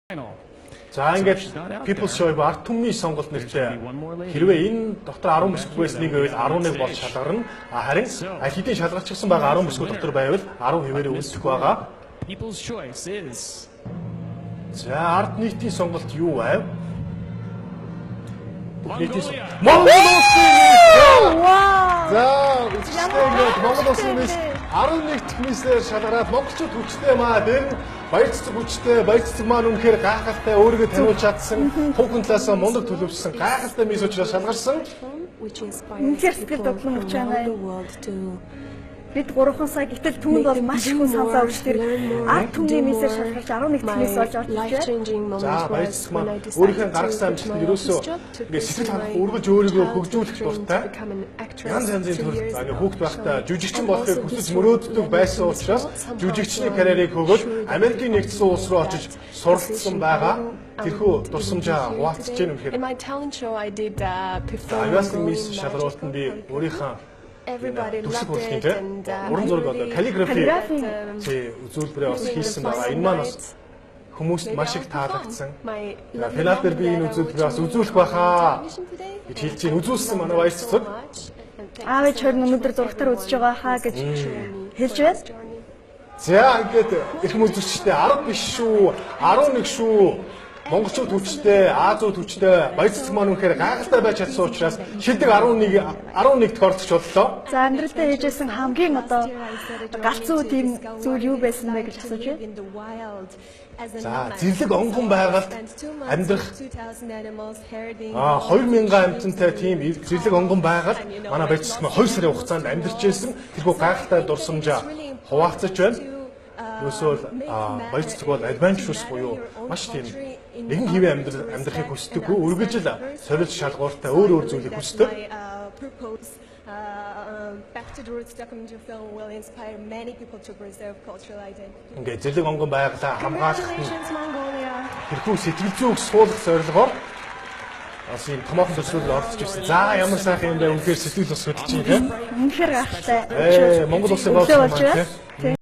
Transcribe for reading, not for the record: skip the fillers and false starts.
За, ингээд People's Choice, ард түмний сонголт нэртэй. Хэрвээ энэ дотор 10 бүсгүйгээс нэг байвал 11 болж шалгарна. А харин аль хэдийн шалгарчихсан байгаа 10 бүсгүй дотор байвал 10 хэвээрээ үлдэх байгаа. People's Choice is За, ард нийтийн сонголт юу байв? Бүх нийтийн Монгол улсын мисс! Вау! За, үзэгчтэй, ингээд Монгол улсын мисс 11 дахь миссээр шалгараад монголчууд хүчтэй маа. Тэр нь Баярцэцэг хүчтэй, Баярцэцэг маань үнэхээр гайхалтай, өөрийгөө таниулж чадсан, хүүхэн талаасаа мундаг төлөвшсөн гайхалтай мисс учраас шалгарсан. Үнэхээр сэтгэл догдлон өгч байна. Бид 3 сая, гэтэл түүнд бол маш их хүн саналаа өгч, тэр ард түмний миссээр шалгарч 11 дахь мисс болж орж иржээ. За, Баярцэцэг маань өөрийнхөө гаргасан амжилтанд ерөөсөө ингээд сэтгэл ханах, үргэлж өөрийгөө хөгжүүлэх дуртай. Янз янзын төрөл, за, ингээд хүүхэд байхдаа жүжигчин болохыг хүсэж мөрөөддөг байсан учраас жүжигчний карьерийг хөгөөд Америкийн Нэгдсэн Улс руу очиж суралцсан байгаа. Тэрхүү дурсамжаа хуваалцаж гин үнэхээр. Авиасын мисс шалгаруултанд би өөрийнхөө дүрслэх урлагийн, те, уран зураг, одоо каллиграфи, тий, үзүүлбэрээ бас хийсэн байгаа. Энэ маань бас хүмүүст маш их таалагдсан. Финал дээр би энэ үзүүлбэрээ бас үзүүлэх байхаа гэж хэлж чинь үзүүлсэн манай Баярцэцэг. Аав ээж хоёр өнөөдөр зурагтаар үзэж байгаа хаа гэж хэлж байна. За, ингээд эрхэм үзэгчтэй, 10 биш шүү, 11 шүү. Монголчууд хүчтэй, Азиуд хүчтэй, Баярцэцэг маань үнэхээр гайхалтай байж чадсан учраас шилдэг 11 11 дахь оролцогч боллоо. За, амьдралдаа хийжсэн хамгийн одоо галзуу тийм зүйл юу байсан бэ гэж асууж байна. За, зэрлэг онгон байгальд амьдрах, 2000 амьтантай тийм зэрлэг онгон байгальд манай Баярцэцэг маань 2 сарын хугацаанд амьдарч байсан. Тэрхүү гайхалтай дурсамжаа хуваалцаж байна. Ерөөсөө л Баярцэцэг бол adventurous буюу маш тийм нэгэн хэвийн амьдрал амьдрахыг хүсдэггүй. Үргэлжил сорилт шалгууртай, өөр өөр зүйлийг хүсдэг. Back to the Roots documentary film will inspire many people to preserve cultural identity. Ингээд зэрлэг онгон байгалаа хамгаалах нь Congratulations, Mongolia! тэрхүү сэтгэл зүйг суулгах зорилгоор бас ийм томоохон төслүүд оролцож ирсэн. За, ямар сайхан юм бэ? Үнэхээр сэтгэл бас хөдөлж байна, тийм. Үнэхээр гайхалтай. Монгол улсын Өглөө болж бооцсон маань байна. тийм.